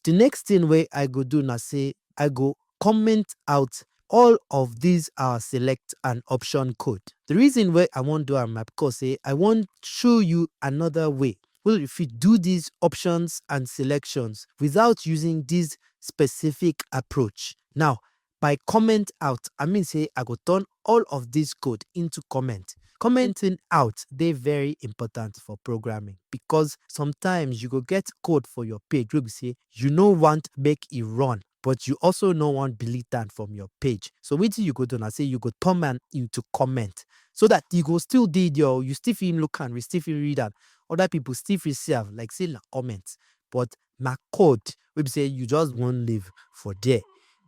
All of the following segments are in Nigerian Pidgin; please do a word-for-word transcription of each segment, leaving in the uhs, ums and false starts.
The next thing wey I go do na say I go comment out all of these our select and option code. The reason why I wan do am na because say I wan show you another way wey you fit do these options and selections without using this specific approach. Now, by comment out, I mean say I go turn all of this code into comment. Commenting out dey very important for programming because sometimes you go get code for your page wey be say you no want make e run, but you also no want delete am from your page. So wetin you go do na say you go turn am into comment so that e go still dey there, you still fit look am, you still fit read am, other people still fit see am like say na comment, but na code wey be say you just wan leave for there.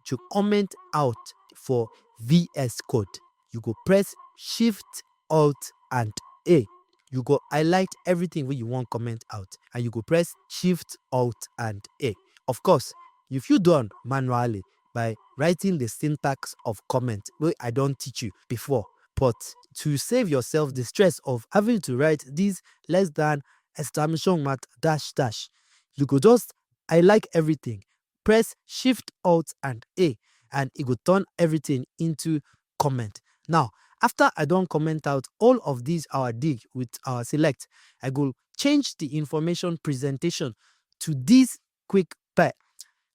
To comment out for V S Code, you go press Shift, Alt and A. You go highlight everything wey you wan comment out and you go press Shift, Alt and A. Of course, you fit do am manually by writing the syntax of comment wey I don teach you before. But to save yourself the stress of having to write this less than exclamation mark dash dash, you go just highlight everything, press Shift, Alt and A, and e go turn everything into comment. Now, after I don comment out all of these our dig with our select, I go change the information presentation to this quick pair.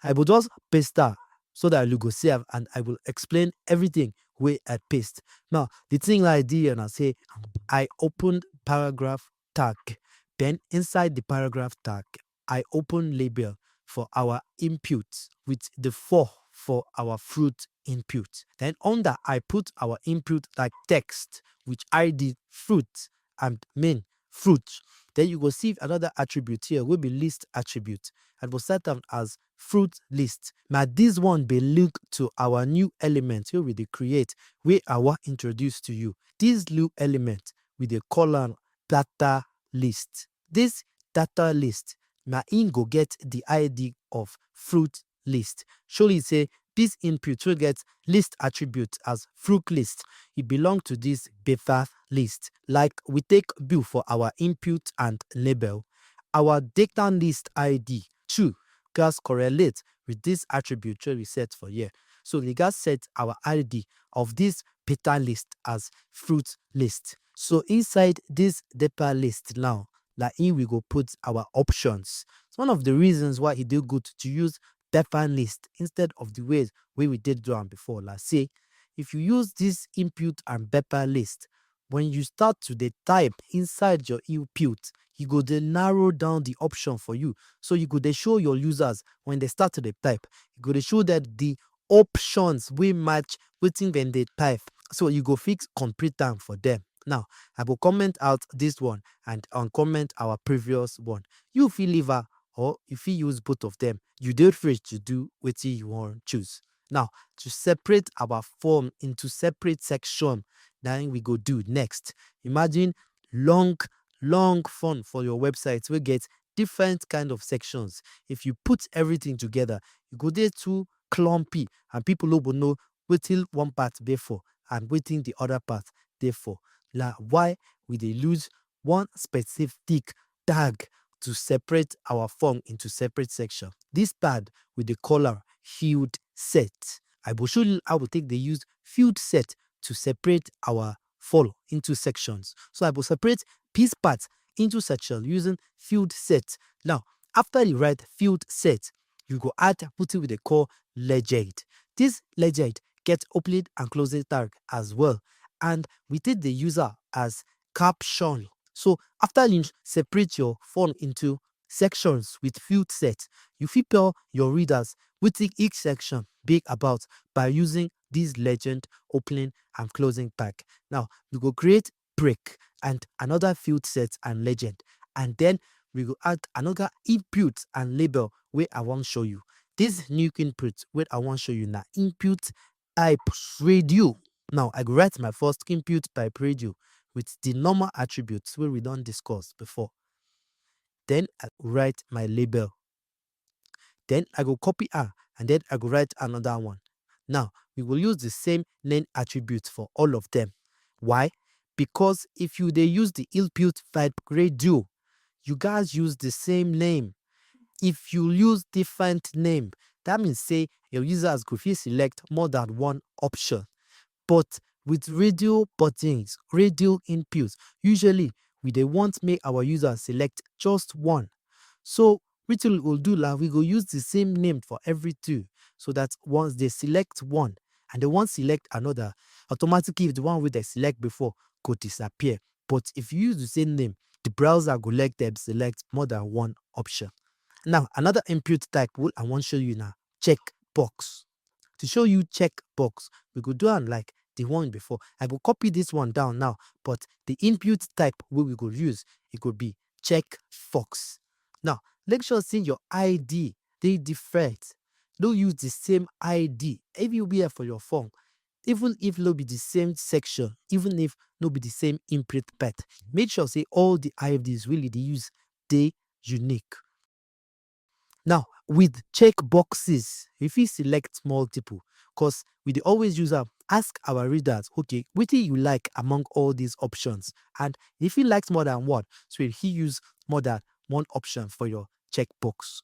I go just paste am so that you go see am and I will explain everything wey I paste. Now, the thing wey I do here na say I open paragraph tag. Then inside the paragraph tag, I open label for our input with the four for our fruit input. Then under, I put our input like text with I D fruit and main fruit. Then you go see another attribute here wey be list attribute. I go set am as fruit list. Na this one be link to our new element wey we dey create, wey I wan introduce to you. This new element, we dey call am data list. This data list, na im go get the I D of fruit list. Show you say this input wey get list attribute as fruit list, e belong to this beta list. Like we take bill for our input and label, our data list I D too gats correlate with this attribute wey we set for here. So we gats set our I D of this beta list as fruit list. So inside this data list now, na im we go put our options. So one of the reasons why e dey good to use data list instead of the ways wey we did do am before, like say, if you use this input and data list, when you start to dey type inside your input, e go dey narrow down the option for you. So you go dey show your users when they start to dey type, you go dey show them the options wey match wetin dem dey type. So you go fit complete am for them. Now, I go comment out this one and uncomment our previous one. You fit leave am or you fit use both of them. You dey free to do wetin you wan choose. Now, to separate our form into separate section, na im we go do next. Imagine long, long form for your website wey get different kind of sections. If you put everything together, e go dey too clumpy and people no go know wetin one part dey for and wetin the other part dey for. Na why we dey use one specific tag to separate our form into separate section. This tag, we dey call am field set. I go show you how we take dey use field set to separate our form into sections. So I go separate this part into section using field set. Now, after you write field set, you go add wetin we dey call legend. This legend get opening and closing tag as well, and we take dey use am as caption. So after you separate your form into sections with field set, you fit tell your readers wetin each section be about by using this legend opening and closing tag. Now, we go create break and another field set and legend, and then we go add another input and label wey I wan show you. This new input wey I wan show you na input type radio. Now, I go write my first input type radio with the normal attributes wey we don discuss before. Then I go write my label. Then I go copy am and then I go write another one. Now, we will use the same name attribute for all of them. Why? Because if you dey use the input type radio, you guys use the same name. if you use different name, that means say your users go fit select more than one option. But with radio buttons, radio inputs, usually we dey want make our users select just one. So wetin we go do la, we go use the same name for every two, so that once they select one and they wan select another, automatically the one wey they select before go disappear. But if you use the same name, the browser go let them select more than one option. Now, another input type wey I wan show you na check box. To show you check box, we go do am like the one before. I go copy this one down now, but the input type wey we go use, e go be check box. Now, make sure say your I D dey different. No use the same I D everywhere for your phone, even if no be the same section, even if no be the same input path. Make sure say all the I Ds wey you dey use dey unique. Now, with check boxes, you fit select multiple, 'cause we dey always use am ask our readers, okay, wetin you like among all these options? And if you like more than one, so you fit use more than one option for your checkbox.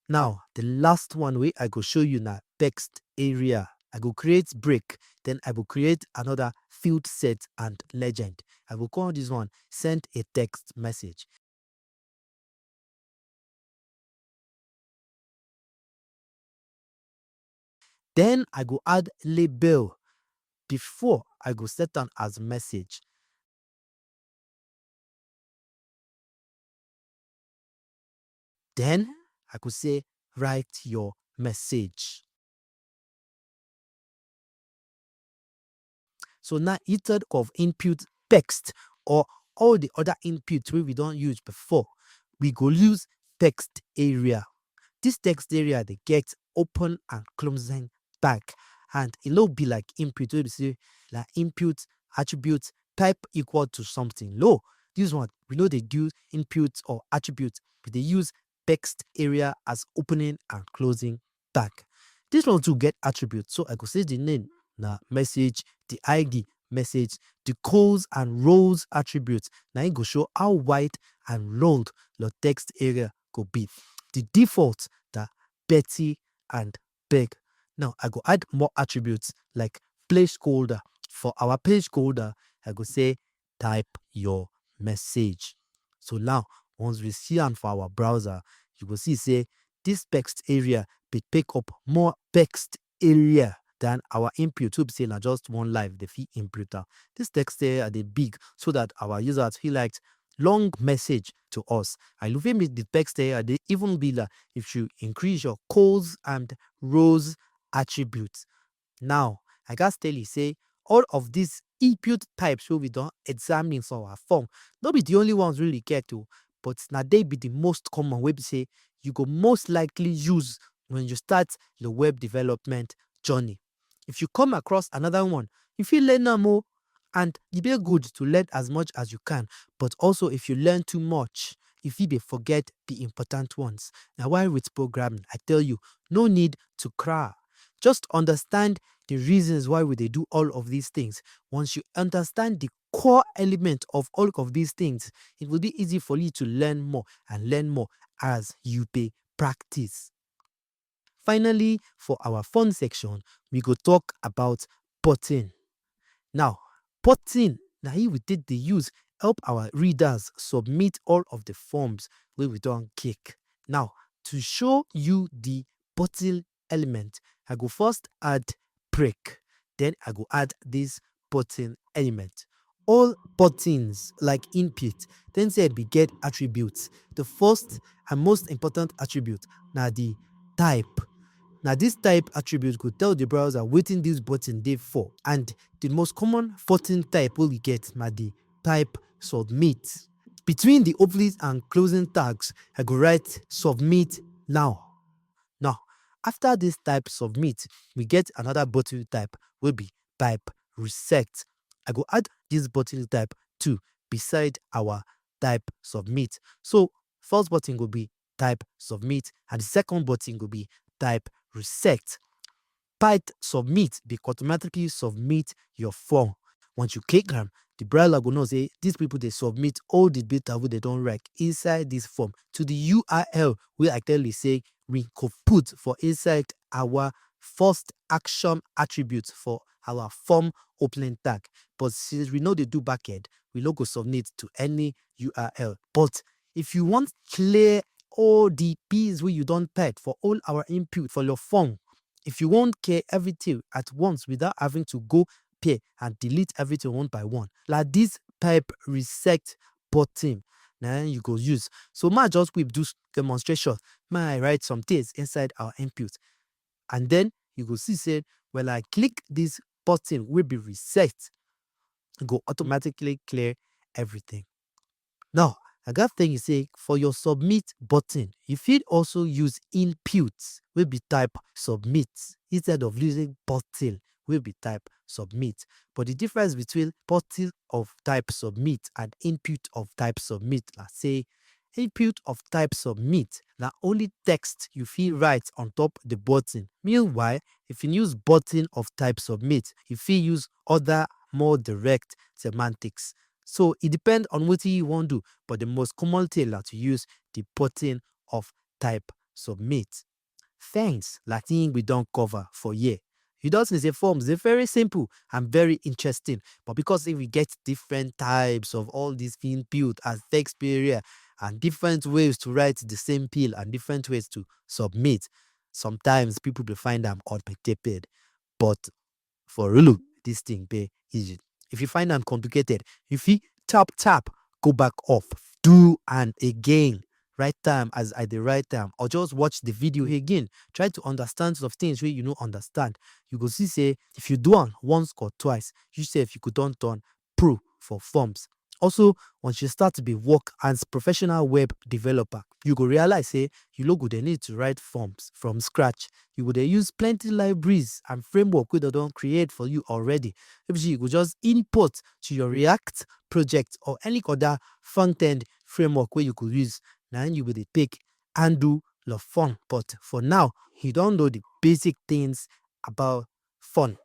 Now, the last one wey I go show you na text area. I go create break, then I go create another field set and legend. I go call this one send a text message. Then I go add label before I go set am as message. Then I go say write your message. So now instead of input text or all the other inputs wey we don use before, we go use text area. This text area dey get open and closing tag, and e no be like input wey be say na input attribute type equal to something. No, this one we no dey do input or attribute. We dey use text area as opening and closing tag. This one too get attribute, so I go say the name na message, the I D message, the columns and rows attribute. Na im go show how wide and long your text area go be. The default na petty and big. Now I go add more attributes like placeholder. For our placeholder, I go say type your message. So now, once we see am for our browser, you go see say this text area dey take up more text area than our input wey be say na just one line dey fit input am. This text area dey big so that our users fit write long message to us. And you fit make the text area dey even bigger if you increase your columns and rows attributes. Now, I gats tell you say all of these input types wey we don examine for our form no be the only ones wey we get o, but na they be the most common wey be say you go most likely use when you start your web development journey. If you come across another one, you fit learn am o, and e dey good to learn as much as you can, but also if you learn too much, you fit dey forget the important ones. Na why with programming, I tell you, no need to cry. Just understand the reasons why we dey do all of these things. Once you understand the core element of all of these things, it will be easy for you to learn more and learn more as you dey practice. Finally, for our fun section, we go talk about button. Now, button na im we take dey use help our readers submit all of the forms wey we don click. Now, to show you the button element, I go first add break, then I go add this button element. All buttons like input, then said we get attributes. The first and most important attribute na the type. Na this type attribute go tell the browser wetin this button dey for, and the most common button type wey we get na the type submit. Between the opening and closing tags, I go write submit now. Now, after this type submit, we get another button type wey be type reset. I go add this button type two beside our type submit. So first button go be type submit, and the second button go be type reset. Type submit, dey automatically submit your form. Once you click am, the browser go know say these people dey submit all the data wey they don write inside this form to the U R L wey I tell you say we go put for inside our first action attribute for our form opening tag. But since we no dey do backend, we no go submit to any U R L. But if you want clear all the P's wey you don type for all our input for your form, if you wan clear everything at once without having to go pair and delete everything one by one, like this type reset button, na you go use. So ma just quick do demonstration. Ma I write some things inside our input, and then you go see say when I click this button wey be reset, e go automatically clear everything. Now, I got thing you say for your submit button, you fit also use input wey be type submit instead of using button wey be type submit. But the difference between button of type submit and input of type submit na say input of type submit na only text you fit write on top the button. Meanwhile, if you use button of type submit, you fit use other more direct semantics. So it depends on what you want to do, but the most common thing na to use the button of type submit. Thanks, Latin we don cover for here. You don see say forms dey very simple and very interesting, but because say we get different types of all these input as text area and different ways to write the same pill and different ways to submit, sometimes people dey find am complicated. But for real, this thing dey easy. If you find am complicated, you fit tap tap, go back off, do am again. Write am as I dey write am, or just watch the video again. Try to understand some things wey you no understand. You go see say if you do am once or twice, you sef you go don turn pro for forms. Also, once you start to be work as professional web developer, you go realize say you no go dey need to write forms from scratch. You go dey use plenty libraries and framework wey dem don create for you already. Maybe you go just import to your React project or any other front-end framework wey you go use. Na im you go dey take handle your form. But for now, you don know the basic things about form.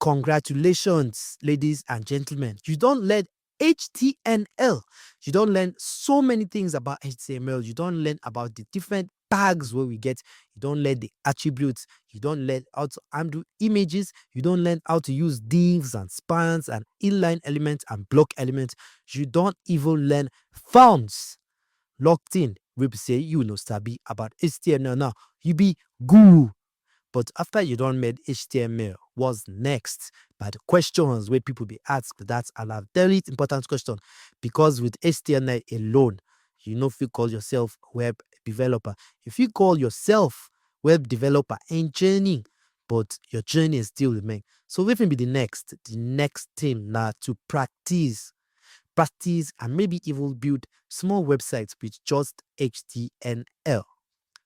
Congratulations, ladies and gentlemen. You don learn H T M L. You don learn so many things about H T M L. You don learn about the different tags wey we get. You don learn the attributes. You don learn how to handle images. You don learn how to use divs and spans and inline elements and block elements. You don even learn fonts. Locked in, wey be say you no sabi about H T M L now. You be guru. But after you don learn H T M L, what's next? But the questions wey people be asked that are na very important question, because with H T M L alone, you no fit call yourself web developer. You fit call yourself web developer engineer, but your journey still remain. So wetin be the next? The next thing na to practice, practice, and maybe even build small websites with just H T M L.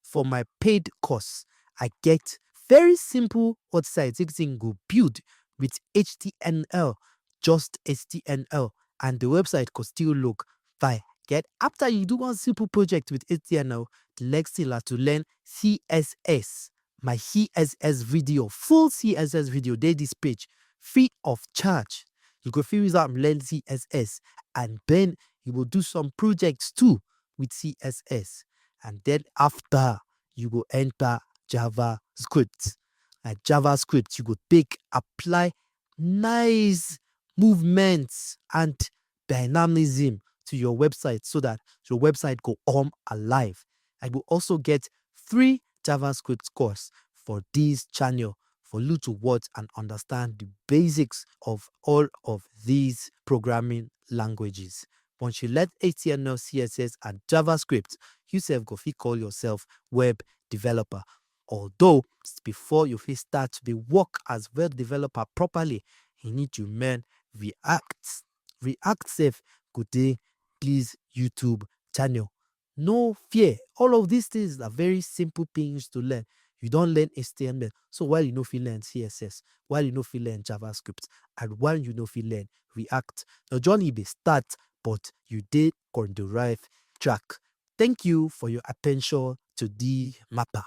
For my paid course, I get very simple website you can go build with H T M L, just H T M L, and the website go still look fine. Get after you do one simple project with H T M L, the next thing na to learn C S S. My C S S video, full C S S video, dey this page, free of charge. You go fit use am learn C S S, and then you go do some projects too with C S S. And then after, you go enter JavaScript. And JavaScript, you go take apply nice movements and dynamism to your website so that your website go come alive. I go also get free JavaScript course for this channel for you to watch and understand the basics of all of these programming languages. Once you learn H T M L, C S S, and JavaScript, you sef go fit call yourself web developer. Although, before you fit start to dey work as web developer properly, you need to learn React. React sef go dey this YouTube channel. No fear. All of these things are very simple things to learn. You don learn H T M L. So why you no fit learn C S S? Why you no fit learn JavaScript? And why you no fit learn React? Your journey dey start, but you dey on the right track. Thank you for your attention to the matter.